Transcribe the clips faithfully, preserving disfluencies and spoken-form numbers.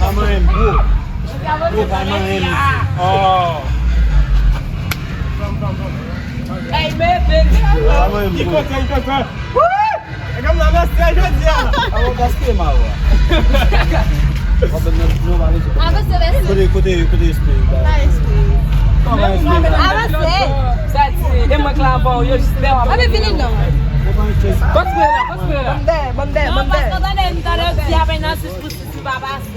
Pa manyen m, bro. Bro, pa manyen m. Oh. Hey, man, baby. Pa manyen m, bro. E kòm nan mèsi jodi a. Avan gaspiye ma wa. Avan se mèsi. Kote, kote, kote espri? Pa espri. Kòman espri? Avanse. Sa di, e mwen k la avan w, yo jis dèyè w. Ape vini non. Kontinye la, kontinye la. Bondè, bondè, bondè. Non, paske tande, m tande yo di apèn nan sis pou sis li pa pase.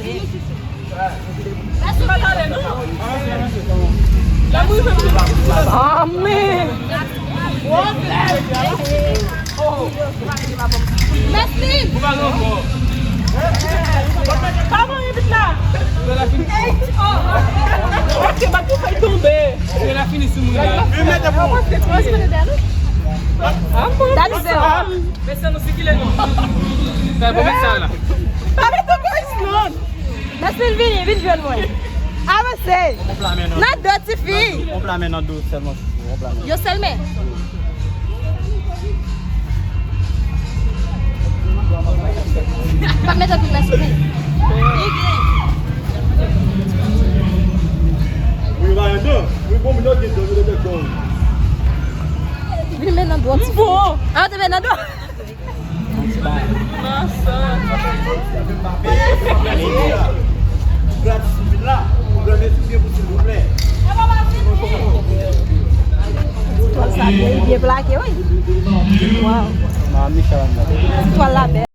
Amen. Meslin. Pa mwen vit la. Ok, ba tou fèy tonbe. Li la fini sou moun la. Dani zero. Mesye, nou sikile non. Fè bon, met sa la. Pa met tonbe non. Meslin vini, vin jwenn mwen. Avanse. Nan do, tifi. Yon pla men nan do sèlman. Yon pla men. Yo sèlman. Pa met anpil Meslin. Wi, ba, yon do. Wi, bon, mwen gen do, mwen gen do. Vin men nan do, tifi. Bon. Ah, te men nan do. Twal sa byen, byen plake, wi. Waw. Twal la bèl.